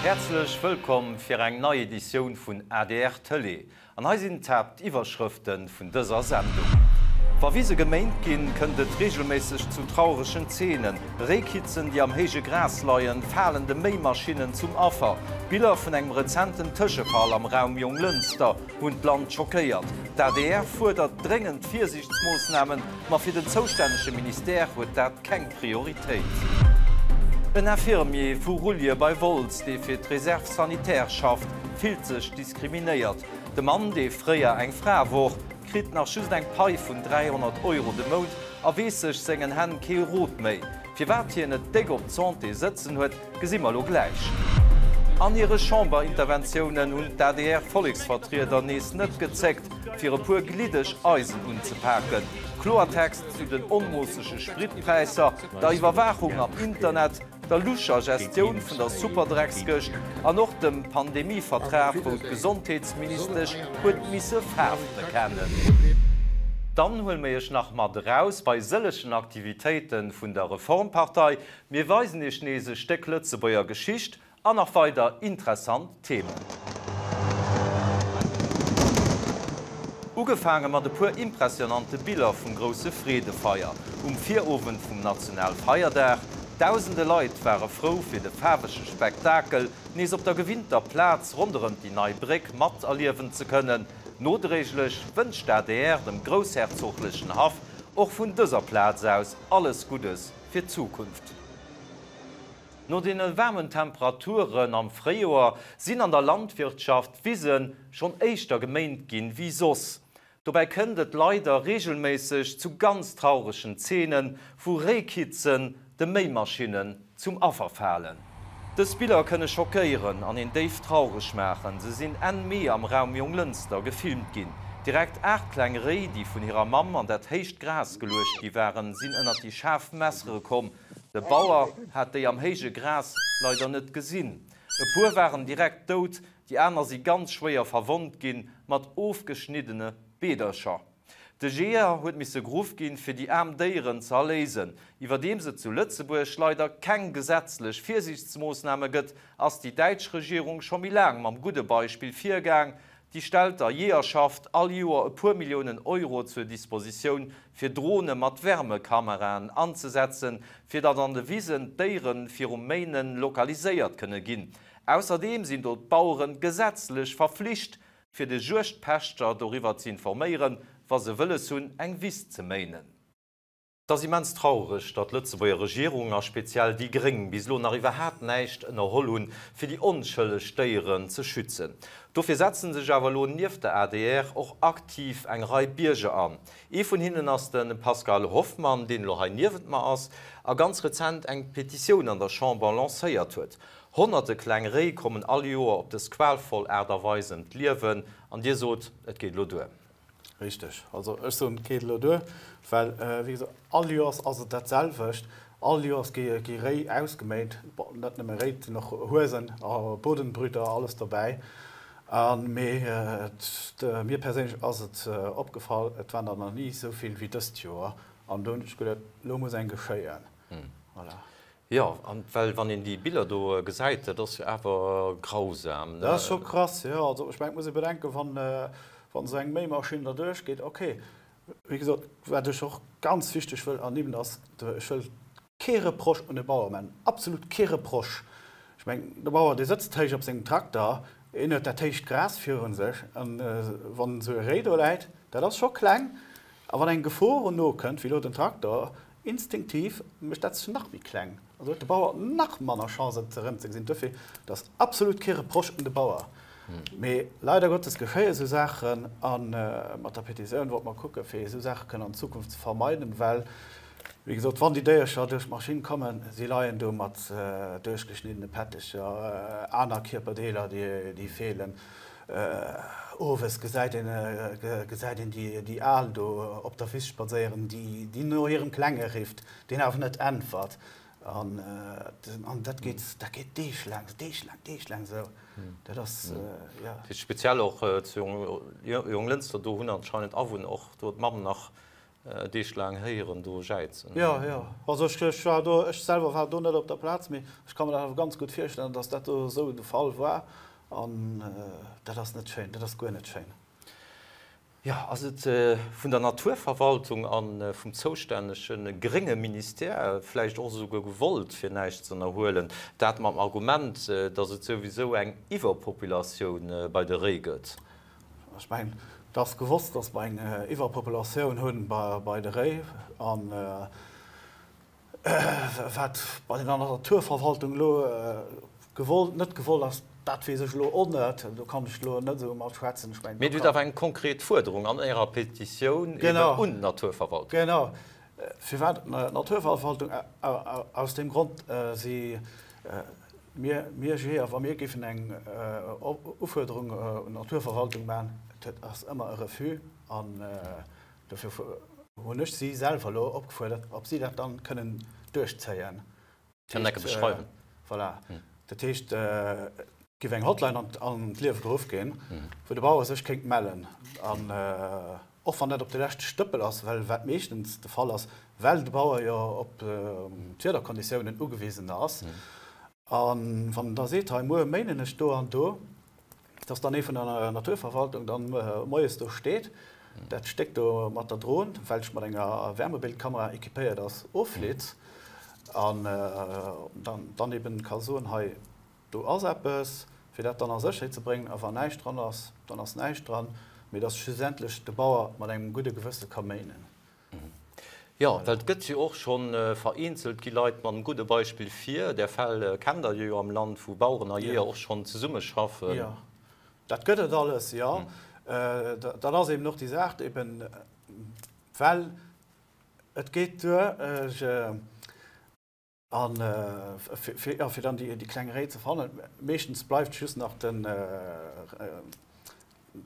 Häerzlech wëllkomm fir eng nei Editioun vun adr Tëlee. An hei sinn d'Haaptiwwerschrëfte vun dëser Sendung. Wa Wise geméint ginn, kënnt et reegelméisseg zu trauregen Zeenen. Réikitzen, déi am héije Gras leien, falen de Méimaschinnen zum Affer. Biller vun engem rezenten Tëschefall am Raum Jonglënster hunn d'Land schockéiert. D'adr fuerdert dréngend Virsiichtsmoossnamen, ma fir den zoustännege Ministère huet dat keng Prioritéit. En Infirmier vu Rullje bei Wolz, dee fir d'Reserve sanitaire schafft, fillt sech diskriminéiert. De Mann, dee fréier eng Fra wor, kritt nach just eng Pai vun 300 Euro de Mount a weess sech sengen Hänn kee Rot méi. Firwat hien et déck op d'Santé sëtzen huet, gesi mer lo gläich. An hire Chamberinterventiounen hunn d'ADR-Volleksvertrieder nees net gezéckt, fir e puer gliddeg Eisen unzepaken. Kloertext zu den onmoossege Spritpräisser, der Iwwerwaachung am Internet, der luscher Gestioun vun der Superdreckskëscht an och dem Pandemievertrag, wou d'Gesondheetsministesch huet misse Faarf bekennen. Dann huele mir iech nach mat eraus bei sëllegen Aktivitéite vun der Reformpartei. Mir weisen iech nees e Stéck Lëtzebuerger Geschicht An nach weider interessant Themen. Ugefaange mat e puer impressionante Biller vum grousse Freedefeier um Virowend vum Nationalfeierdag. Dausende Leit ware frou fir de faarwege Spektakel nees op der gewinnter Plaz ronderëm déi nei Bréck materliewen ze kënnen. Nodréiglech wënscht d'ADR dem groussherzoglechen Haff och vun dëser Plaz aus alles Guddes fir d'Zukunft. No deene waarmen Temperaturen am Fréijoer sinn an der Landwirtschaft d'Wise schonn éischter geméint ginn wéi soss. Dobäi kënnt et leider reegelméisseg zu ganz trauregen Zeenen, wou Réikitzen de Méimaschinnen zum Affer falen. Dës Biller kënne schockéieren an een déif traureg maachen. Se sinn Enn Mee am Raum Jonglënster gefilmt ginn. Direkt 8 kleng Réi, déi vun hirer Mamm an dat héicht Gras geluecht gi waren, sinn ënnert déi schaarf Messere komm. De Bauer hat déi am héije Gras leider net gesinn. E puer waren direkt dout, déi aner si ganz schwéier verwonnt ginn, mat ofgeschniddene Beedercher. De Jeeër huet misse geruff ginn, fir déi aarm Déieren ze erléisen. Iwwerdeems et zu Lëtzebuerg leider keng gesetzlech Virsiichtsmoossname gëtt, ass déi däitsch Regierung scho méi laang mam gudde Beispill virgaang, Déi stellt der Jeeërschaft all Joer e puer Milliounen Euro zur Dispositioun, fir Drone mat Wärmekameraen anzesetzen, fir datt an de Wisen d'Déiere virum Méinen lokaliséiert kënne ginn. Ausserdeem sinn do d'Bauere gesetzlech verflicht, fir de Juegdpächter doriwwer ze informéieren, wa se wëlles hunn, eng Wiss ze méinen. Et ass immens traureg, datt d'Lëtzebuerger Regierung a speziell déi Gréng bis elo nach iwwerhaat näischt ënnerholl hunn, fir déi onschëlleg Déieren ze schützen. Dofir setzen sech awer elo nieft der adr och aktiv eng Rei Bierger an. Ee vun hinnen ass de Pascal Hoffmann, deen elo hei niewent mer ass a ganz rezent eng Petitioun an der Chamber lancéiert huet. Honnerte kleng Réi kommen all Joer op dës qualvoll Aart a Weis ëm d'Liewen an Dir sot, et geet elo duer. Richteg. Also ech soen, et geet elo duer, well wéi gesot, all Joers ass et dat selwecht. All Joers gi gi Réi ausgeméint, bon, net nëmme Réi, et sinn och Huesen a Bodenbrüter, alles dobäi. A mee et, mir perséinlech ass et opgefall, et waren der nach ni esou vill wéi dëst Joer. An do hunn ech geduet, elo muss eng geschéien. Voilà. Jo, an well wann een déi Biller do gesäit, dat ass jo awer grausam, ne? Dat ass scho krass, jo. Also ech mengen, et muss ee bedenken, wann, wann esou eng Méimaschinn derduerch geet, ok. Wéi gesot, wat ech och ganz wichteg wëll ernimmen, ass, ech wëll kee Reproche un de Bauer maachen, absolut kee Reproche. Ech mengen, de Bauer, dee sëtzt héich op sengem Trakter, en huet dat héicht Gras virun sech, an wann esou e Réi do läit, dat ass scho kleng, a wann eng Gefor nokënnt, wéi elo den Trakter, Instinktiv mécht dat sech nach méi kleng. Also huet de Bauer nach manner Chance et erëmzegesinn. Duerfir, et ass absolut kee Reproche un de Bauer. Mee leider Gottes geschéie sou Saachen a mat der Petitioun wollte mer kucke fir esou Saache kënnen an Zukunft ze vermeiden, well wéi gesot, wann déi Déiercher duerch d'Maschinn kommen, si leien do mat duerchgeschniddene Pettecher, aner Kierperdeeler déi feelen. Owes gesäit een gesäit een déi déi Al do op der Wiss spadséieren, déi déi no hirem Klenge rifft, deen awer net äntwert. An an dat geet dat geet deeglaang, deeglaang, deeglaang esou. Dat ass, jo. Speziell och zu Jonglënster, do hunn anscheinend Awunner och do d'Mamm nach. Deeg laang héieren do jäizen. Jo, jo. Also ech, ech war do, ech selwer war do net op der Plaz, mee ech ka mer dat awer ganz gutt virstellen, dass dat do esou de Fall war. An dat ass net schéin, dat ass guer net schéin. Jo, ass et vun der Naturverwaltung a vum zoustännege grénge Ministère vläicht och esouguer gewollt, fir näischt ze ënnerhuelen, dat mam Argument, dass et souwisou eng Iwwerpopulatioun bei de Réi gëtt? Ech mengen, et ass gewosst, dass mer eng Iwwerpopulatioun hu bei de Réi. A wat bei der Naturverwaltung elo gewollt, net gewollt ass, dat weess ech elo och net. Do kann ech elo net esou matschwätzen. Ech mengen, Mee Dir hutt awer eng konkret Fuerderung an Ärer Petitioun eben un d'Naturverwaltung. Genau. Firwat d'Naturverwaltung? Aus deem Grond, si Mir, mir Jeeër, wa mir géifen eng Ufuerderung un d'Naturverwaltung maachen, dat ass ëmmer e Refus. An dofir hunn ech si selwer elo opgefuerdert, ob si dat dann kënnen duerchzéien. Kënnen enke beschreiwen. Voilà. Dat heescht, et géif eng Hotline an d'Liewe geruff ginn, wou de Bauer sech kéint mellen. An och wann dat op de leschte Stëppel ass, well wat meeschtens de Fall ass, well de Bauer jo op d'Wiederkonditiounen ugewisen ass, a wann en da seet, hei muer méinen ech do an do, dass dann ee vun der Naturverwaltung dann moies do steet, dat Stéck do mat der Dron, welch mat enger Wärmebildkamera équipéiert ass, offlitt an dann eben ka soen, hei Do ass eppes, fir dat dann a Sécherheet ze bréngen. A wann näischt dran ass, dann ass näischt dran, mee dass schlussendlech de Bauer mat engem gudde Gewësse ka méinen. Jo, well et gëtt jo och scho vereenzelt, gi Leit mat engem gudde Beispill vir. Där Fäll kennt Der jo am Land, wou Baueren a Jeeër och schonn zesummeschaffen. Jo, dat gëtt et alles, jo. Dat ass eben och déi Saach, eben well et geet duer, ech, A fir dann déi kleng Réi ze fannen, meeschtens bleift just nach den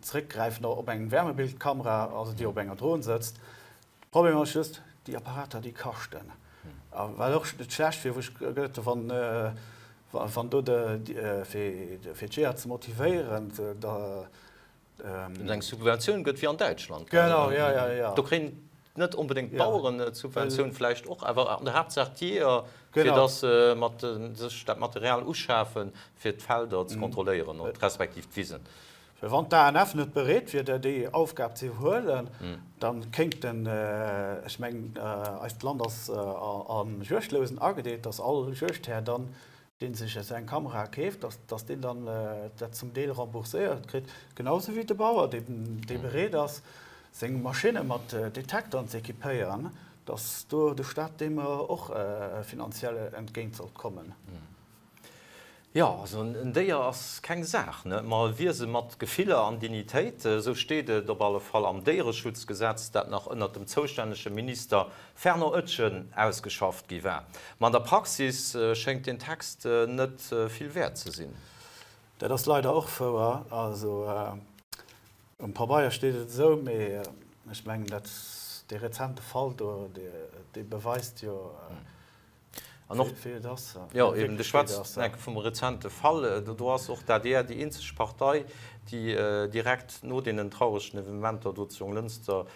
Zréckgräifen op eng Wärmebildkamera, also déi op enger Dron sëtzt. De Problem ass just, déi Apparater déi kaschten. A wat och net schlecht wier, wou ech gëtt, wann do fir d'Jeeër ze motivéieren, da Et eng Subventioun gëtt wéi an Däitschland. Genau, ja, ja, ja. Do kréien net onbedéngt d'Baueren d'Subventioun, vläicht och, awer an der Haaptsaach d'Jeeër, fir datt se mat sech dat Material uschafen, fir d'Felder ze kontrolléieren respektiv d'Wisen. Well wann d'ANF net bereet wier, déi Aufgab ze iwwerhuelen, da kéinten, ech mengen, eist Land ass a Juegdlousen agedeelt, datt all Juegdhär dann deen sech esou eng Kamera keeft, dass, dass deen dann dat zum Deel rembourséiert kritt, genau esou wéi de Bauer, deen, dee bereet ass, seng Maschinne mat Detekteren ze équipéieren, dass do de Staat deem och finanziell entgéint sollt kommen. Jo, also en Déier ass keng Saach, ne, ma e Wiese mat Gefiller an Dignitéit. Esou steet et op alle Fall am Déiereschutzgesetz, dat nach ënnert dem zoustännege Minister Fernand Oetjen ausgeschafft gi war. Ma an der Praxis schéngt deen Text net vill wäert ze sinn. Dat ass leider och wouer. Also um Pabeier steet et esou, mee ech mengen dat dee rezente Fall do, dee beweist jo, An och, jo, eben, du schwätz enke vum rezente Fall. Do ass och d'ADR déi eenzeg Partei, déi direkt no deenen trauregen Evenementer do zu Jonglënster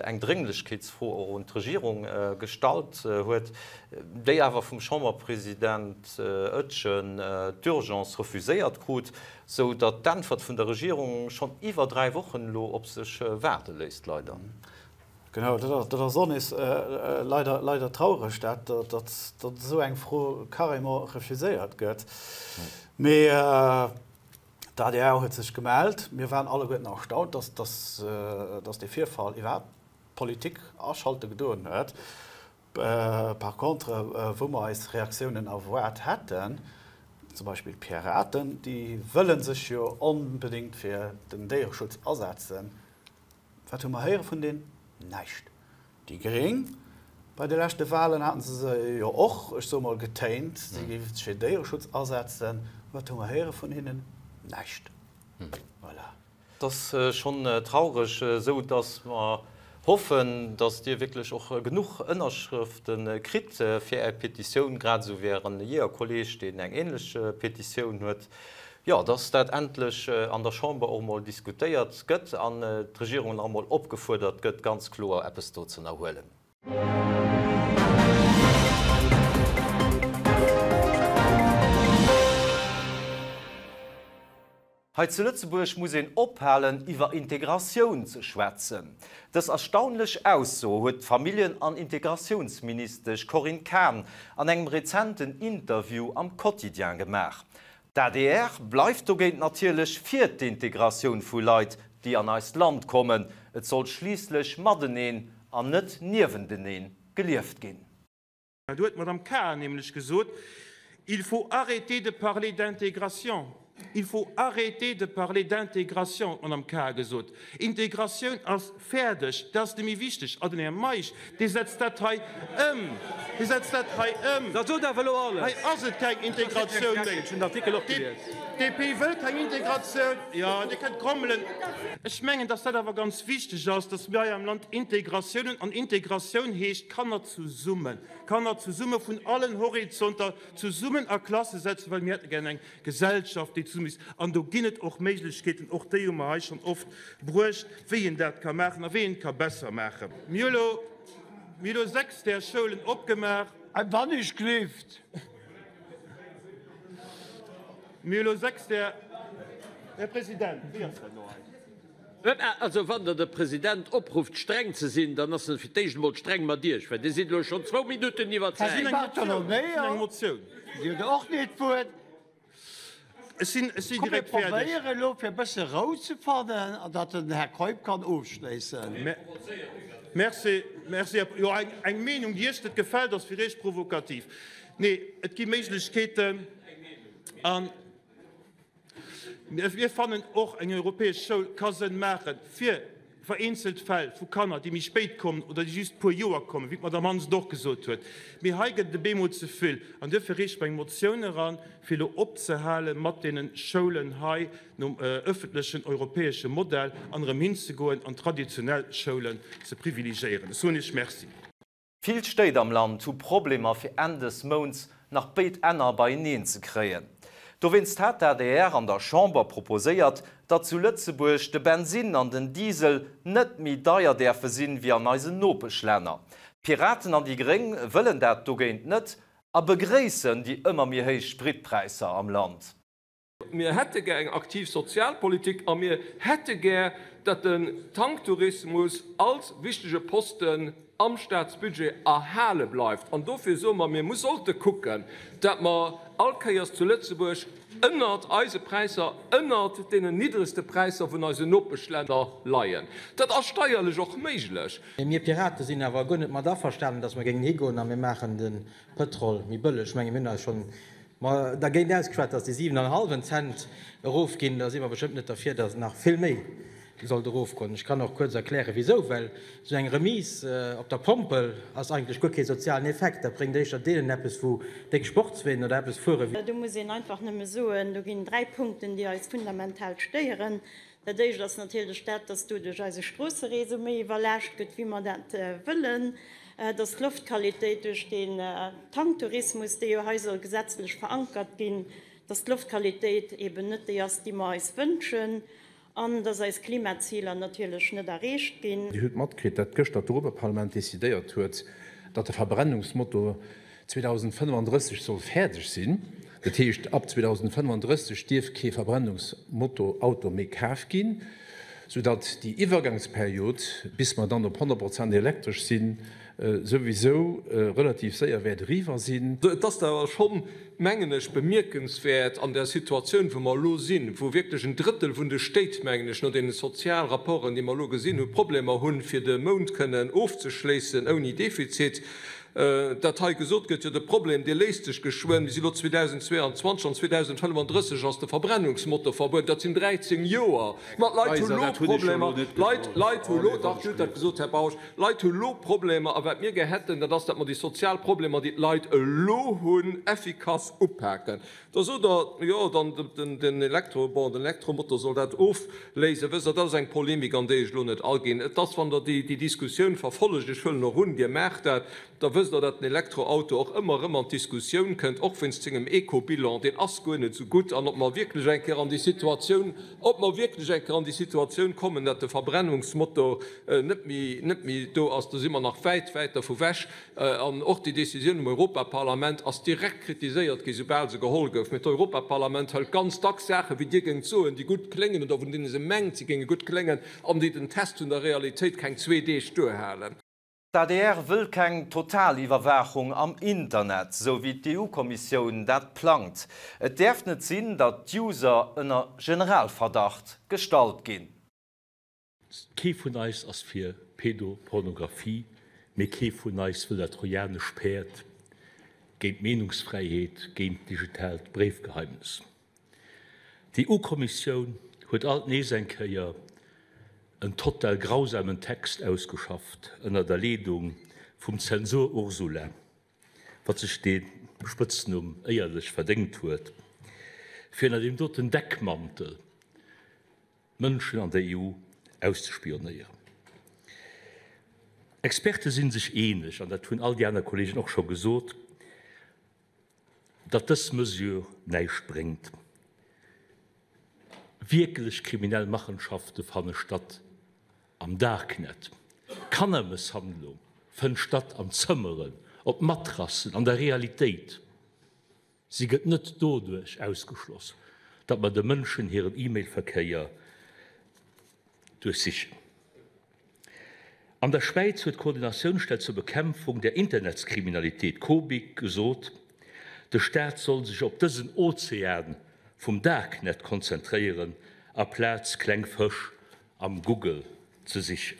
eng Drénglechkeetsfro och un d'Regierung gestallt huet, déi awer vum Chamberpresident Oetjen d'Urgence refuséiert krut, sou datt d'Äntwert vun der Regierung schonn iwwer 3 Wochen elo op sech waarde léisst, leider. Genau, dat ass och nees leider, leider traureg, dat, datt esou eng Fro carrément refuséiert gëtt. Mee d'ADR huet sech gemellt. Mir waren alleguerten erstaunt, datt, datt dee Virfall iwwerhaapt d'Politik aschalte gedoen huet. Par contre, wou mer eis Reaktiounen erwaart hätten, zum Beispill d'Piraten, déi wëlle sech jo onbedéngt fir den Déiereschutz asetzen, Wat hu mer héiere vun deenen? Näischt. Déi Gréng, bei de leschte Wahlen haten se se jo och, ech soe mol, getéint, si géife sech fir Déiereschutz asetzen. Wat hu mer héiere vun hinnen? Näischt. Voilà. Et ass schonn traureg, esou datt mer hoffen, datt Dir wierklech och genuch Ënnerschrëfte kritt fir Är Petitioun, grad esou wéi Ären Jeeërkolleeg, deen eng änlech Petitioun huet. Jo, dass dat endlech an der Chamber och emol diskutéiert gëtt an d'Regierung nach emol opgefuerdert gëtt, ganz kloer eppes do ze ënnerhuelen. Hei zu Lëtzebuerg muss een ophalen, iwwer Integratioun ze schwätzen. Dës erstaunlech Ausso huet d'Familljen an Integratiounsministesch Corinne Cahen an engem rezenten Interview am Quotidien gemaach. D'adr bleift dogéint natierlech fir d'Integratioun vu Leit, déi an eist Land kommen. Et soll schliisslech mateneen an net niewenteneen gelieft ginn. Do huet d'Madame Cahen nämlech gesot, Il faut arrêter de parler d'intégration. Il faut arrêter de parler d'intégration, huet d'Madame Cahen gesot. Integratioun ass fäerdeg, dat ass net méi wichteg. A den Här Meisch, dee setzt dat hei ëm. Dee setzt dat hei ëm. Dat sot awer elo alles. Hei ass et keng Integratioun méi. Ech hunn den Artikel och gelies. D'DP wëll keng Integratioun. Jo, Dir kënnt grommelen. Ech mengen, dass dat awer ganz wichteg ass, dass mir hei am Land Integratioun hunn. An Integratioun heescht Kanner zesummen, Kanner zesumme vun allen Horizonter zesummen a Klasse setzen, well mir hätte gär eng Gesellschaft, déi zesummen ist. An do ginn et och Méiglechkeeten, och déi hu mer hei schonn oft bruecht, wéi een dat ka maachen a wéi een et ka besser maachen. Mir hu elo, mir hu elo 6 där Schoulen opgemaach. Wann ech gleeft. Mir hu elo 6 där. Här President, wéi ass dat elo hei? Also wann Der de President oprufft streng ze sinn, dann ass en fir d'éischt emol streng mat Iech, well Dir sidd elo schonn zwou Minutten iwwer d'Zäit. Här Bartolomeo, Dir hutt och net d'Wuert. Ech Komm mir probéieren elo fir e bësse Rou ze fannen an datt den Här Keup kann ofschléissen. Merci, merci. Jo, eng Meenung, déi Iech net gefält, ass fir Iech provokativ. Nee, et gi Méiglechkeeten an. Mir fannen och, eng europäesch Schoul ka Sënn maache fir vereenzelt Fäll vu Kanner, déi méi spéit kommen oder déi just e puer Joer kommen, wéi d'Madamm Hansen och gesot huet. Mee hei gëtt et e bemol ze vill. An duerfir reeche mer eng Motioun eran, fir elo opzehale mat deene Schoulen hei nom ëffentlechen europäesche Modell an erëm hinzegoen an traditionell Schoulen ze privilegiéieren. Ech soen Iech Merci. Vill Stéit am Land hu Problemer fir Enn des Mounts nach béid Enner beieneen ze kréien. Dowéinst hat d'ADR an der Chamber proposéiert, datt zu Lëtzebuerg de Bensinn an den Diesel net méi deier däerfe sinn wéi an eisen Nopeschlänner. D'Piraten an déi Gréng wëllen dat dogéint net a begréissen déi ëmmer méi héich Spritpräisser am Land. Mir hätte gär eng aktiv Sozialpolitik a mir hätte gär, datt den Tanktourismus als wichtege Posten am Staatsbudget erhale bleift. An dofir soe mer, mir sollte kucken, datt mer all Kéiers zu Lëtzebuerg ënnert eise Präisser, ënnert deenen niddregste Präisser vun eisen Nopeschlänner leien. Dat ass steierlech och méiglech. Mir Pirate sinn awer guer net mat averstanen, datt mer géingen higoen a mir maachen de Pëtrol méi bëlleg. Ech menge mir hunn eis schonn mer dergéint ausgeschwat, datt déi 7 an e hallwen Cent erofginn. Da si mer bestëmmt net derfir, datt nach vill méi sollt erofgoen. Ech kann och kuerz erklären, wisou. Well esou eng Remise op der Pompel ass eigentlech guer kee sozialen Effekt. Dat bréngt éischter deenen eppes, wou déck Sportsween oder eppes fueren. Do muss een einfach nëmme soen, do ginn dräi Punkten, déi eis fundamental stéieren. Dat Éischt ass natierlech dat, dass doduerch eise Stroosseréseau méi iwwerlaascht gëtt, wéi mer dat wëllen, dass d'Loftqualitéit duerch deen Tanktourismus, dee jo hei soll gesetzlech verankert ginn, dass d'Loftqualitéit eben net déi ass, déi mer eis wënschen, an dass eis Klimaziler natierlech net erreecht ginn. Dir hutt matkritt, dat gëschter d'Europaparlament decidéiert huet, datt de Verbrennungsmotor 2035 soll fäerdeg sinn. Dat heescht, ab 2035 dierf kee Verbrennungsmotor-Auto méi kaf ginn, soudatt déi Iwwergangsperiod, bis mer dann op 100 Prozent elektresch sinn, souwisou relativ séier wäert eriwwer sinn. Et ass awer schonn, mengen ech, bemierkenswäert an där Situatioun, wou mer elo sinn, wou wierklech en Drëttel vun de Stéit, mengen ech, no deene Sozialrapporten, déi mer elo gesinn hunn, Problemer hunn, fir de Mount kënnen ofzeschléissen ouni Defizit, Dat hei gesot gëtt, jo de Problem, dee léist sech geschwënn, mir si lo 2022, an 2035 ass de Verbrennungsmotor verbueden, dat sinn 13 Joer. Ma d'Leit hu lo Problemer, d'Leit, Leit hu lo, dach, Dir hutt dat gesot, Här Bausch, d'Leit hu lo Problemer. A wat mir gär hätten, dat ass, datt mer déi sozial Problemer, déi d'Leit elo hunn, effikass upaken. Da sot Der, jo, dann den Elektro, bon, den Elektromotor soll dat ofléisen. Wësst Der, dat ass eng Polemik, an déi ech elo net aginn. Et ass, wann Der déi Diskussioun verfollegt, ech huelen och un, Dir maacht dat, da wësst. wësst Der, datt den Elektroauto och ëmmer erëm an d'Diskussioun kënnt, och wéinst sengem Ecobilan, deen ass guer net esou gutt, an ob mer wierklech eng Kéier an déi Situatioun, ob mer wierklech eng Kéier an déi Situatioun kommen, datt de Verbrennungsmotor net méi, net méi do ass, do si mer nach wäit, wäit dervu wech. An och déi Décisioun um Europaparlament ass direkt kritiséiert gi soubal se geholl gouf. Mee d'Europaparlament hëlt ganz dacks Saachen, wéi Dir géingt soen, déi gutt kléngen oder vun deene se mengt, se géinge gutt kléngen, an déi den Test vun der Realitéit keng zwee Deeg duerhalen. D'adr wëll keng Totaliwwerwaachung am Internet, sou wéi d'EU-Kommissioun dat plangt. Et däerf net sinn, datt d'User ënner Generalverdacht gestallt ginn. Kee vun eis ass fir Pedopornographie, mee kee vun eis wëll dat trojanesch Päerd géint d'Meenungsfräiheet, géint d'digitaalt Bréifgeheimnis. D'EU-Kommissioun huet alt nees eng Kéier en total grausamen Text ausgeschafft ënner der Leedung vum Zensur Ursula, wat sech dee Spëtznumm éierlech verdéngt huet, fir ënner deem doten Deckmantel Mënschen an der EU auszespionéieren. Experte si sech eeneg, an dat hunn all déi aner Kolleegen och scho gesot, datt dës Mesure näischt bréngt. Wierklech kriminell Machenschafte fanne statt am Darknet. Kannermësshandlung fënnt statt an Zëmmeren, op Matrassen, an der Realitéit. Si gëtt net doduerch ausgeschloss, datt mer de Mënschen hiren E-Mail-Verkéier duerchsichen. An der Schwäiz huet d'Koordinatiounsstell zur Bekämpfung der Internetskriminalitéit, Cobic, gesot, de Staat soll sech op dësen Ozean vum Darknet konzentréieren, aplaz kleng Fësch am Google ze sichen.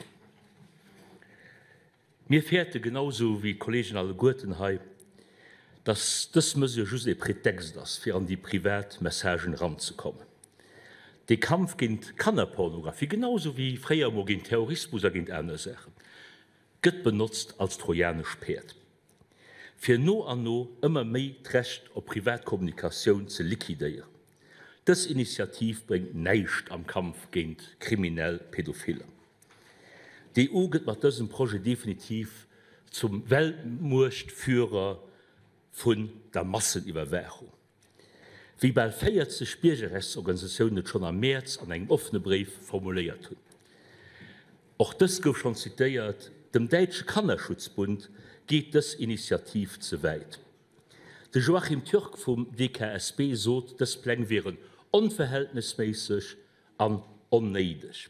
Mir fäerte genau sou wéi d'Kollegen alleguerten hei, dass dës Mesure just ee Pretext ass, fir an déi privat Messagen eranzekommen. Dee Kampf géint Kannerpornografie, genau sou wéi fréier emol géint Terrorismus a géint aner Saachen, gëtt benotzt als trojanesch Päerd, fir no an no ëmmer méi d'Recht op privat Kommunikatioun ze liquidéieren. Dës Initiativ bréngt näischt am Kampf géint kriminell Pädophiller. D'EU gëtt mat dësem Projet definitiv zum Weltmuechtführer vun der Masseniwwerwaachung, wéi bal 40 Biergerrechtsorganisatiounen et schonn am Mäerz an engem offene Bréif formuléiert hunn. Och dës gouf schonn zitéiert, Dem däitsche Kannerschutzbund geet dës Initiativ ze wäit. De Joachim Türk vum DKSB sot, dës Pläng wieren onverhältnesméisseg an onnéideg.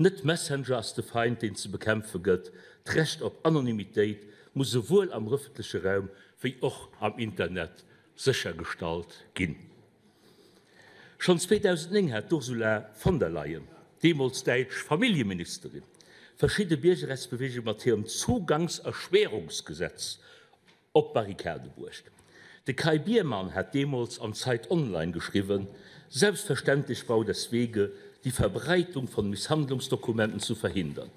Net Messenger ass de Feind, deen ze bekämpfe gëtt. D'Recht op Anonymitéit muss esouwuel am rëffentleche Raum wéi och am Internet séchergestallt ginn. Schonn 2009 hat d'Ursula von der Leyen, deemools däitsch Familljeministerin, verschidde Biergerrechtsbeweegunge mat hirem Zugangserschwerungsgesetz op d'Barrikade bruecht. De Kai Biermann hat deemools an Zeit Online geschriwwen, Selbstverständlich braucht es Wege, die Verbreitung von Misshandlungsdokumenten zu verhindern.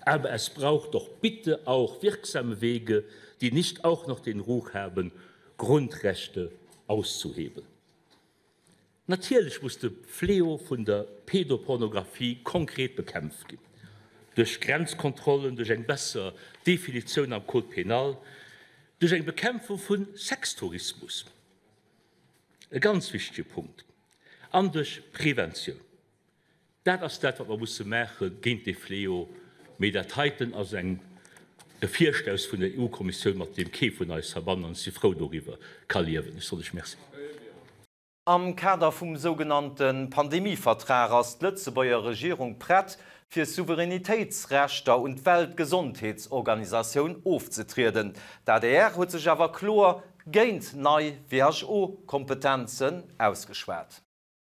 Aber es braucht doch bitte auch wirksame Wege, die nicht auch noch den Ruch haben, Grundrechte auszuhebeln. Natierlech muss de Fléau vun der Pedopornographie konkret bekämpft ginn, duerch Grenzkontrollen, duerch eng besser Definitioun am Code pénal, duerch eng Bekämpfung vu Sextourismus, e ganz wichtege Punkt, an duerch Preventioun. Dat ass dat, wat mer musse maache géint dee Fléau. Mee dat heiten ass eng e Virstouss vun der EU-Kommissioun, mat deem kee vun eis heibannen, an ech si frou doriwwer, ka liewen. Ech soen lech Merci. Am Kader vum sougenannte Pandemievertrag ass d'Lëtzebuerger Regierung prett, fir Souveränitéitsrechter un d'Weltgesondheetsorganisatioun ofzetrieden. D'adr huet sech awer kloer géint nei WHO-Kompetenzen ausgeschwat.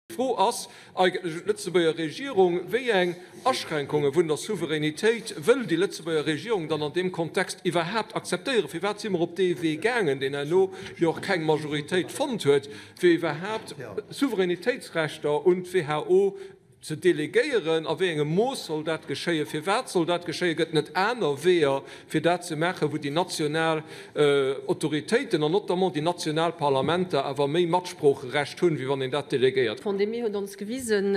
D'Fro ass eigentlech un d'Lëtzebuerger Regierung, Wéi eng Aschränkunge vun der Souveränitéit wëll déi Lëtzebuerger Regierung dann an deem Kontext iwwerhaapt akzeptéieren? Firwat si mer op dee Wee gaangen, deen herno jo och keng Majoritéit fonnt huet, fir iwwerhaapt Souveränitéitsrechter un d'WHO ze delegéieren? A wéi engem Mooss soll dat geschéien? Firwat soll dat geschéien? Gëtt net aner Weeër, fir dat ze maachen, wou déi national Autoritéiten an notamment déi national Parlamenter awer méi Matsproocherecht hunn, wéi wann een dat delegéiert? D'Pandemie huet ons gewisen,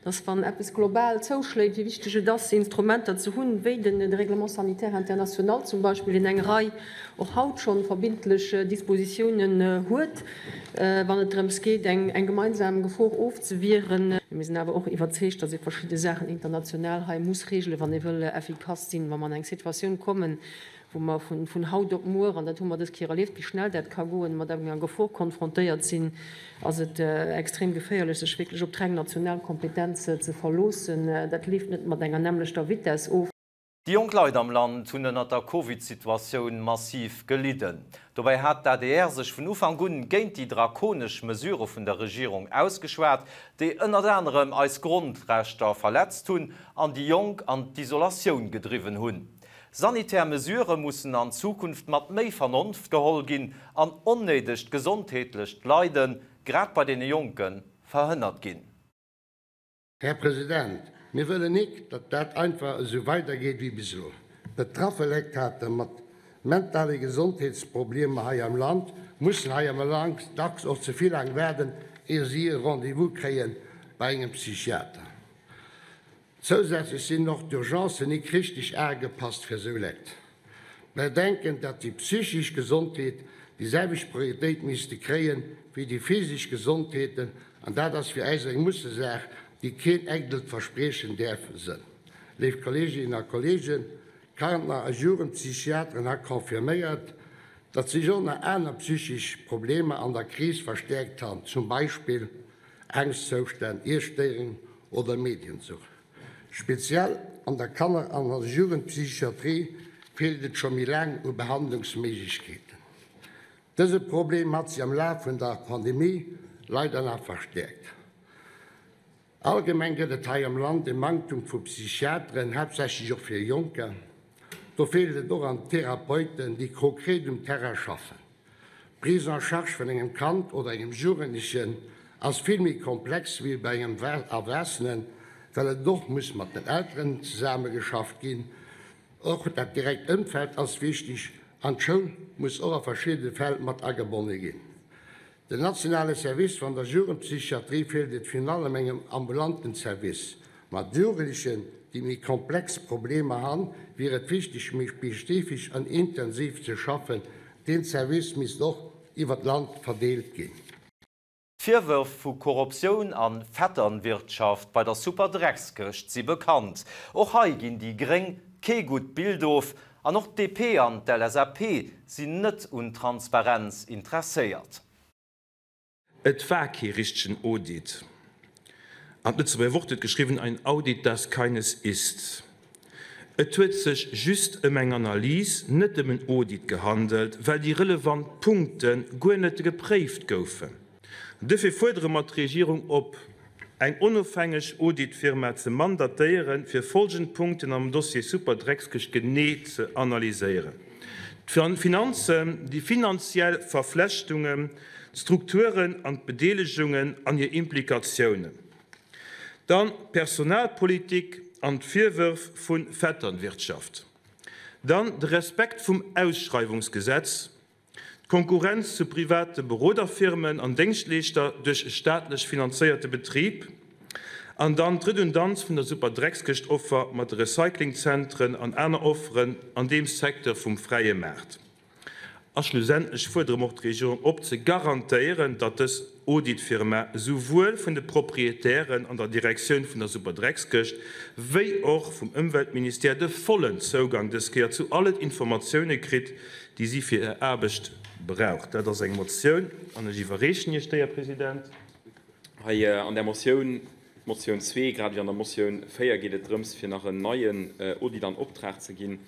Dass wann eppes global zouschléit, wéi wichteg et ass, Instrumenter ze hunn, wéi de Règlement sanitaire international zum Beispill, deen eng Rei och haut schonn verbindlech Dispositiounen huet, wann et drëms geet, eng gemeinsam Gefor ofzewieren. Mir sinn awer och iwwerzeegt, dass ee verschidde Saachen international hei muss regelen, wann ee wëll effikass sinn, wa mer an eng Situatioun kommen, wou mer vun haut op muer, an dat hu mer dës Kéier erlieft, wéi schnell dat ka goen, mat enger Gefor konfrontéiert sinn, ass et extrem geféierlech, sech wierklech op d'reng national Kompetenz ze verloossen. Dat leeft net mat enger nämmlechter Vitess of. Déi jonk Leit am Land hunn ënnert der Covid-Situatioun massiv gelidden. Dobäi hat d'ADR sech vun Ufank un géint déi drakonesch Mesurë vun der Regierung ausgeschwat, déi ënnert anerem eis Grondrechter verletzt hunn an déi Jonk an d'Isolatioun gedriwwen hunn. Sanitär Mesurë mussen an Zukunft mat méi Vernonft geholl ginn an onnéidegt gesondheetlecht Leiden, grad bei deene Jonken, verhënnert ginn. Här President, mir wëllen nik, datt dat einfach esou weidergeet wéi bis elo. Betraffe Lekt hate mat mentale Gesondheetsproblemer hei am Land mussen hei am Land dacks och ze vill laang waarden, ier si e Rendez-vous kréie bei engem Psychiater. Zousätzlech sinn och d'Urgencen nik richteg aagepasst fir esou Lekt. Mer denken, datt déi psychisch Gesondheet déi selwecht Prioritéit misste kréien wéi déi physisch Gesondheeten, an dat ass fir äis eng Mussesaach, déi keen eidelt Verspriechen däerf sënn. Léif Kolleeginnen a Kolleegen, d'Kanner a Jugendpsychiateren ha confirméiert, datt sech och nach aner psychisch Problemer an der Kris verstäerkt han, zum Beispill Angschtzoustänn, Iesstéierungen oder Mediensucht. Speziell an der Kanner an Jugendpsychiatrie feelt et scho méi laang u Behandlungsméiglechkeeten. Dëse Problem hat sech am Laf vun der Pandemie leider nach verstäerkt. Allgemeng gëtt et hei am Land e Manktum vu Psychiateren, haaptsächlech och fir Jonker. Do feelt et och an Therapeuten, déi konkret um Terrain schaffen. D'Prise en charge vun engem Kand oder engem Jugendlechen ass vill méi komplex wéi bei engem Erwaassenen, well et och muss mat den Elteren zesammegeschafft ginn. Och dat direkt Ëmfeld ass wichteg an d'Schoul muss och a verschiddene Fäll mat agebonne ginn. Den nationale Service van der Jugendpsychiatrie feelt et virun allem engem ambulanten Service. Mat Jugendlechen, déi méi komplex Problemer han, wier et wichteg, méi spezifesch an intensiv ze schaffen. Deen Service misst och iwwer d'Land verdeelt ginn. D'Virwërf vu Korruptioun an Vetternwirtschaft bei der Superdreckskëscht si bekannt. Och hei ginn déi gréng kee gutt Bild of an och d'DP an d'LSAP sinn net un Transparenz interesséiert. Et war kee richtegen Audit. An d'Lëtzebuerger Wort huet geschriwwen, ein Audit, das keines ist. Et huet sech just ëm eng Analys, net ëm en Audit gehandelt, well déi relevant Punkte guer net gepréift goufen. Duerfir fuerdere mer d'Regierung op, eng onofhängeg Auditfirma ze mandatéieren, fir folgend Punkten am Dossier Superdreckskëscht genee ze analyséieren, d'Finanzen, déi finanziell Verflechtungen, d'Strukturen an d'Bedeelegungen an hir Implikatiounen, dann d'Personalpolitik an d'Virwërf vu Vetternwirtschaft, dann de Respekt vum Ausschreiwungsgesetz, D'Konkurrenz zu private Beroderfirmen an Déngschtleeschter duerch e staatlech finanzéierte Betrib an dann d'Redundanz vun der Superdreckskëscht-Offer mat de Recyclingzentren an aner Offeren an deem Secteur vum fräie Maart. A schlussendlech fuerdere mer och d'Regierung op, ze garantéieren, datt dës Auditfirma esouwuel vun de Proprietären an der Direktioun vun der Superdreckskëscht wéi och vum Ëmweltministère de vollen Zougang dës Kéier zu allen Informatioune kritt, déi si fir hir Aarbecht brauch. Dat ass eng Motioun an ech iwwerreechen Iech déi, Här President. Hei an där Motioun, Motioun zwee, grad ewéi an der Motioun 4, geet et drëms, fir nach en neien Audit an Optrag ze ginn.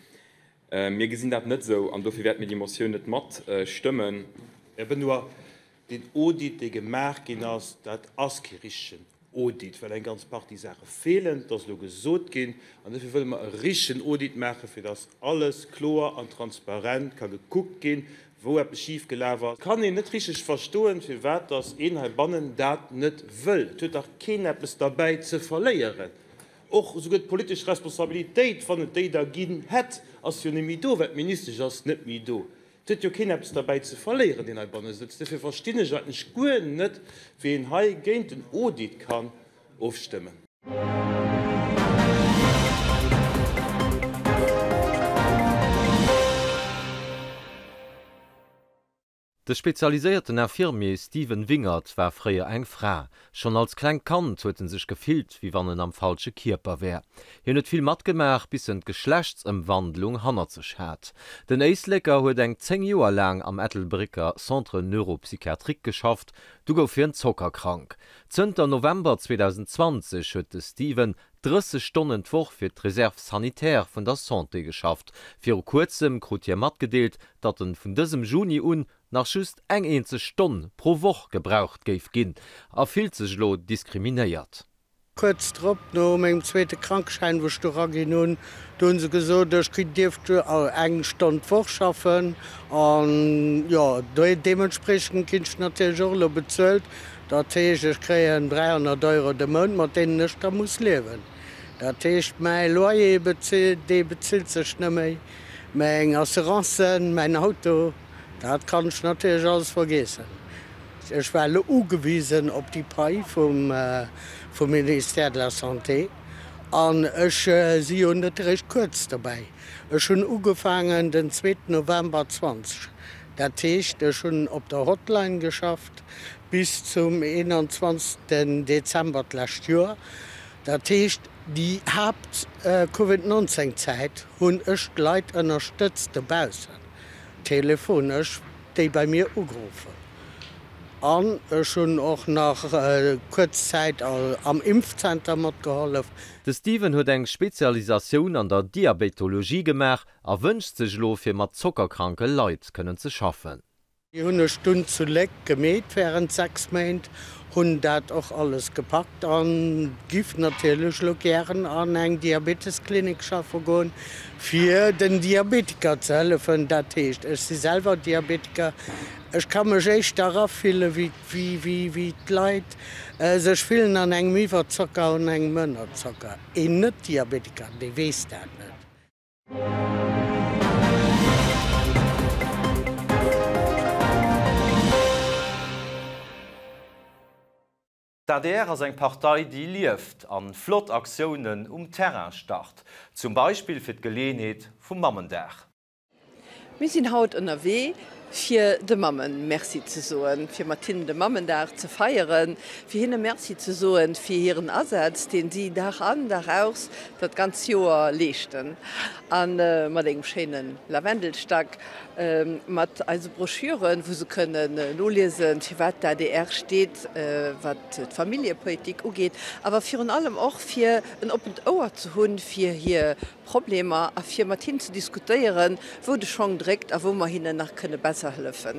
Mir gesinn dat net esou an dofir wäerte mir déi Motioun net matstëmmen. Här Benoy, Deen Audit, dee gemaach ginn ass, dat ass kee richtegen Audit, well eng ganz Partie Saache feelen. Dat ass elo gesot ginn. An dofir wëlle mer e richtegen Audit maachen, fir dass alles kloer an transparent ka gekuckt ginn, wou eppes schifgelaf ass. Et kann een net richteg verstoen, firwat dass een heibannen dat net wëll. Et huet dach keen eppes derbäi ze verléieren. Och esouguer d'politesch Responsabilitéit, wann et déi da ginn hätt, ass jo net méi do, well d'Ministesch ass net méi do. Et huet jo keen eppes derbäi ze verléieren, deen heibanne sëtzt. Dofir verstinn ech eigentlech guer net, wéi een hei géint en Audit kann ofstëmmen. De spezialiséierten Infirmier Steven Wingert war fréier eng Fra. Schonn als klengt Kand huet en sech gefillt, wéi wann en am falsche Kierper wär. Hien huet vill matgemaach, bis en d'Geschlechtsëmwandlung hannert sech hat. Den Éisleker huet eng 10 Joer laang am Ettelbrécker Centre Neuropsychiatrique geschafft, du gouf hien zockerkrank. Zënter November 2020 huet de Steven 30 Stonnen d'Woch fir d'Reserve sanitaire vun der Santé geschafft. Viru kuerzem krut hie matgedeelt, datt en vun dësem Juni un nach just eng eenzeg Stonn pro Woch gebraucht géif ginn a fillt sech elo diskriminéiert. Kuerz drop, no mengem zweete Krankeschäin, wou ech do raginn hunn, do hu se gesot, ech dierft eng Stonn d'Woch schaffen. An jo, deementspriechend ginn ech natierlech och elo bezuelt. Dat heescht, ech kréien 300 Euro de Mount, mat deenen ech da muss liewen. Dat heescht, mäi Loyer, dee bezilt sech net méi, meng Assurancen, mäin Auto, dat kann ech natierlech alles vergeessen. Ech war elo ugewisen op déi Pai vum Ministère de la Santé an ech si jo net eréischt kuerz dobäi. Ech hunn ugefaangen den zweeten November 20. Dat heescht, ech hunn op der Hotline geschafft bis zum 21. Dezember d'lescht Joer. Dat heescht, déi Haapt Covid 19 Zäit hunn ech d'Leit ënnerstëtzt dobaussen, telefonesch, déi bei mir ugeruff hunn. An ech hunn och nach kuerz Zäit am Impfzenter matgehollef. De Steven huet eng Spezialisatioun an der Diabetologie gemaach a wënscht sech elo fir mat zockerkranke Leit kënnen ze schaffen. Déi hunn ech dunn zu Léck gemeet während 6 Méint, hunn dat och alles gepackt an giff natierlech elo gären an eng Diabetesklinik schaffe goen, fir den Diabetiker ze hëllefen. Dat heescht, ech si selwer Diabetiker, ech ka mech éischter erafille wéi wéi d'Leit sech fillen an engem Iwwerzocker an engem Ënnerzocker. Een Net-Diabetiker, dee weess dat net. D'adr ass eng Partei, déi lieft an flott Aktiounen um Terrain start, zum Beispill fir d'Geleeënheet vum Mammendag. Mir sinn haut ënnerwee fir de Mammen Merci ze soen, fir mat hinnen de Mammendag ze feieren, fir hinne Merci ze soen fir hiren Asaz, deen si Dag an, Dag aus dat ganz Joer leeschten. A mat engem schéine Lavendelstack, mat eise Broschüren, wou se kënnen noliesen, firwat d'ADR steet, wat d'Familljepolitik ugeet, awer virun allem och fir en oppent Ouer ze hunn fir hir Problemer a fir mat hinnen ze diskutéieren, wou de Schong dréckt a wou mer hinnen nach kënne besser hëllefen.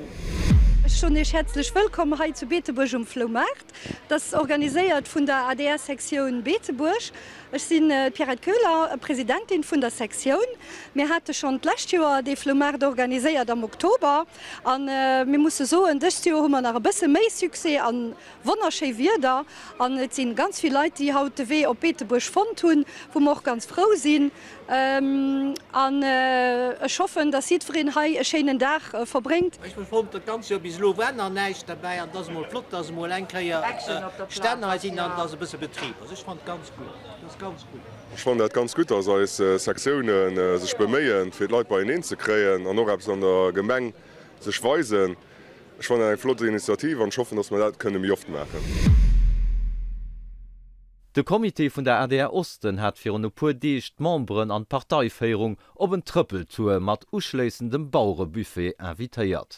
Ech soen Iech häerzlech wëllkomm hei zu Beetebuerg um Floumaart. Dat ass organiséiert vun der ADR-Sektioun Beetebuerg. Ech sinn d'Pierrette Köhler, Presidentin vun der Sektioun. Mir hate schonn d'lescht Joer dee Floumaart organiséiert am Oktober a mir musse soen, dëst Joer hu mer nach e bësse méi Succès a Wonnerschéi Wieder an et sinn ganz vill Leit déi haut de Wee op Beetebuerg fonnt hunn, wou mer och ganz frou sinn. An ech hoffen, dass jiddwereen hei e schéinen Dag verbréngt. Ech hunn fonnt dat ganz Joer bis elo war nach näischt derbäi an et ass emol flott, dass emol eng Kéier Stänn hei sinn an dass e bësse Betrib ass. Ech fannen et ganz gutt, et ass ganz gutt. Ech fannen dat ganz gutt, dass eis Sektiounen sech beméien, fir d'Leit beieneen ze kréien an och eppes an der Gemeng sech weisen. Ech fannen dat eng flott Initiativ an ech hoffen, dass mer dat kënne méi oft maachen. De Comité vun der adr Osten hat virun e puer Deeg d'Memberen an d'Parteiféierung op en Trëppeltour mat uschléissendem Bauerebuffet invitéiert.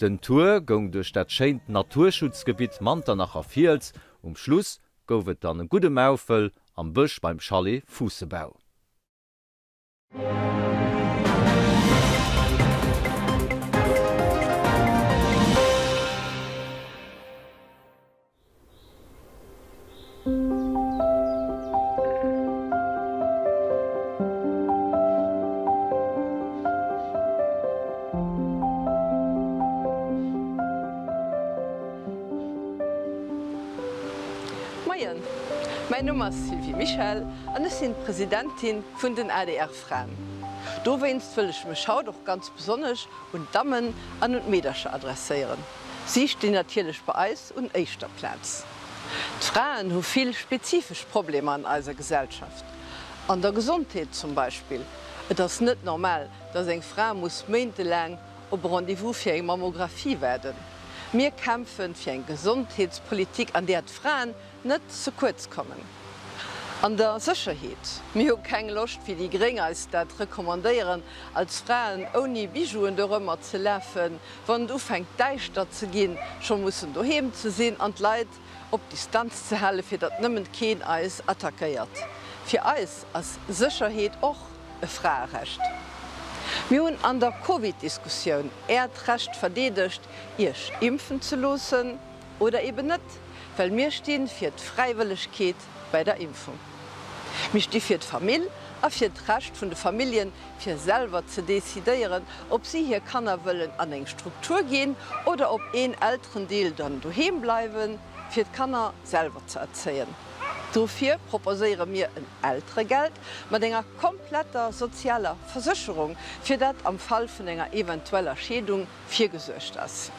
Den Tour goung duerch dat schéint Naturschutzgebitt Manternacher Fiels. Um Schluss gouf et dann e gudde Maufel am Bësch beim Chalet Fuussebau. Moien, mäin Numm ass Sylvie Mischel an ech sinn d'Presidentin vun den ADR-Fraen. Dowéinst wëll ech mech haut och ganz besonnesch un d'Dammen an un d'Meedercher adresséieren. Si stinn natierlech bei eis un éischter Plaz. D'Fraen hu vill spezifesch Problemer an eiser Gesellschaft. An der Gesondheet zum Beispill. Et ass net normal, dass eng Fra muss méintelaang op e Rendez-vous fir eng Mammographie waarden. Mir kämpfen fir eng Gesondheetspolitik, an där d'Fraen net ze kuerz kommen. An der Sécherheet, mir hu keng Loscht, wéi déi Gréng eis dat recommandéieren, als Fraen ouni Bijouen dorëmmer ze lafen, wann et ufänkt däischter ze ginn, scho mussen doheem ze sinn an d'Leit op Distanz ze halen, fir datt nëmmen keen eis attackéiert. Fir eis ass Sécherheet och e Fraerecht. Mir hunn an der Covid-Diskussioun Äert Recht verdeedegt, Iech impfen ze loossen oder eben net, well mir sti fir d'Fräiwëllegkeet bei der Impfung. Mir sti fir d'Famill a fir d'Recht vun de Familljen, fir selwer ze decidéieren, ob si hir Kanner wëllen an eng Struktur ginn oder ob een Elterendeel dann doheem bleiwen, fir d'Kanner selwer ze erzéien. Dofir proposéiere mir en Elteregeld mat enger kompletter sozialer Versécherung, fir dat am Fall vun enger eventueller Scheedung virgesuergt ass.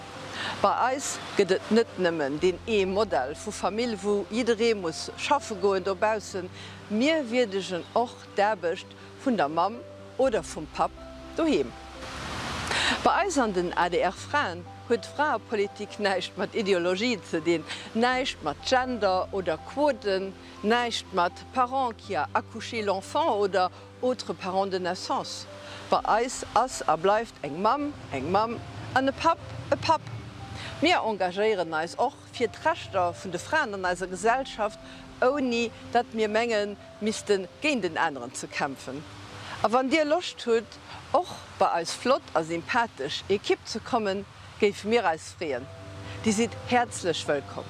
Bei eis gëtt et net nëmmen deen ee Modell vu Famill, wou jidderee muss schaffe goen dobaussen. Mir wierdegen och d'Aarbecht vun der Mamm oder vum Papp doheem. Bei eis an den ADR-Fraen huet Fraepolitik näischt mat Ideologie ze dinn, näischt mat Gender oder Quoten, näischt mat Parent qui a accouché l'enfant oder autre parent de naissance. Bei eis ass a bleift eng Mamm eng Mamm an e Papp e Papp. Mir engagéieren eis och fir d'Rechter vun de Fraen an eiser Gesellschaft, ouni datt mir mengen, misste géint en aneren ze kämpfen. A wann dir Loscht hutt och bei eis flott a sympathesch Ekipp ze kommen, géife mir eis freeën. Dir sidd häerzlech wëllkomm.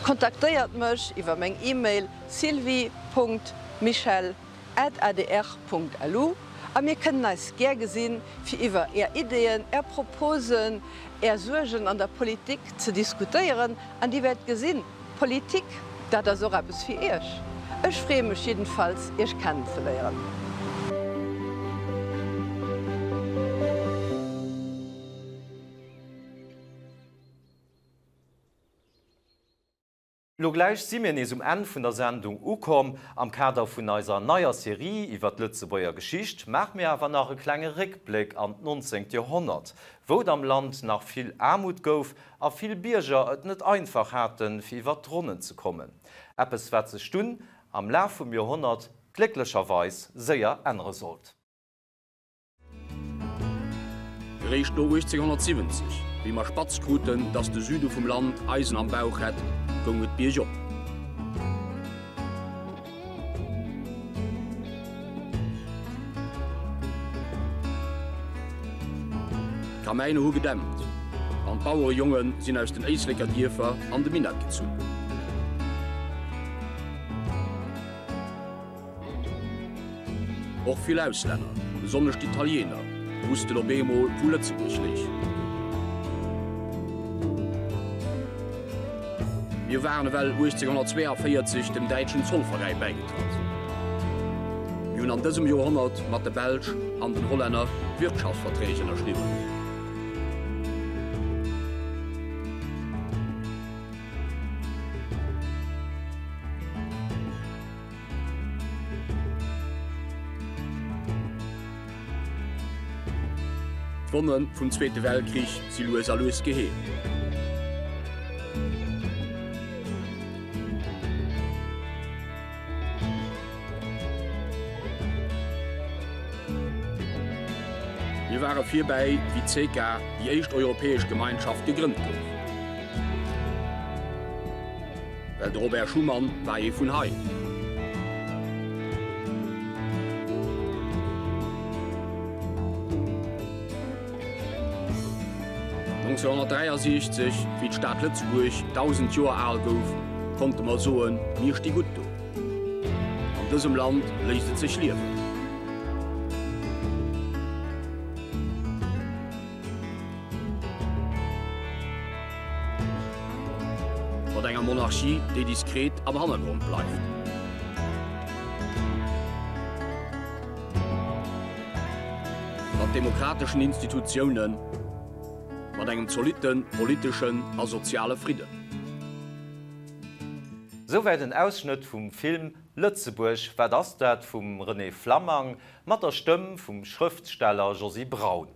Kontaktéiert mech iwwer meng E-Mail sylvie.michel@adr.lu a mir kënnen eis gär gesinn fir iwwer är Ideeën, är Proposen, är Suergen an der Politik ze diskutéieren an dir wäert gesinn, Politik, dat ass och eppes fir Iech. Ech freeë mech jiddenfalls, Iech kennenzeléieren. Lo gläich si mir nees um Enn vun der Sendung ukomm. Am Kader vun eiser neier Serie iwwer d'Lëtzebuerger Geschicht maache mir awer nach e klenge Réckbléck an d'nonzéngt Joerhonnert, wou et am Land nach vill Aarmut gouf a vill Bierger et net einfach haten, fir iwwer d'Ronnen ze kommen. Eppes, wat sech dunn am Laf vum Joerhonnert glécklecherweis séier ännere sollt. Eréischt no 1870, wéi mer spatz kruten, datt de Süde vum Land Eisen am Bauch hätt, goung et biergop. D'Kamäiner hu gedämpt an d'Bauerejonge sinn aus den Éisleker Dierfer an de Minett gezunn. Och vill Auslänner, besonnesch d'Italiener, wussten op eemol, wou Lëtzebuerg léich. Mir waren ewell 1842 dem däitschen Zollveräi bäigetratt. Mir hunn an dësem Joerhonnert mat de Belsch an den Hollänner Wirtschaftsverträg ënnerschriwwen. D'Wonne vum Zweete Weltkrich si lues a lues geheelt. Mir ware virbäi, wéi d'CECA, déi éischt europäesch Gemeinschaft, gegrënnt gouf. Well de Robert Schuman war ee vun hei. 1963, wéi d'Stad Lëtzebuerg 1.000 Joer al gouf, konnte mer soen, Mir sti gutt do. An dësem Land léisst et sech liewen. Mat enger Monarchie, déi diskret am Hannergrond bleift. Mat demokrateschen Institutiounen. Mat engem zolitte politeschen a soziale Fridden. Souwäit en Ausschnëtt vum Film Lëtzebuerg, wat ass dat? vum René Flammang mat der Stëmm vum Schrëftsteller Josy Braun.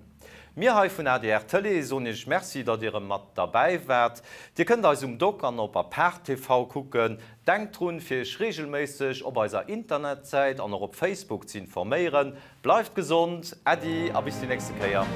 Mir hei vun adr Tëlee soen Iech Merci, datt Dir erëm mat derbäi waart. Dir kënnt eis um Dock an op Apart TV kucken. Denkt drun, fir Iech reegelméisseg op eiser Internetsäit an och op Facebook z'informéieren. Bleift gesond, Äddi a bis déi nächste Kéier.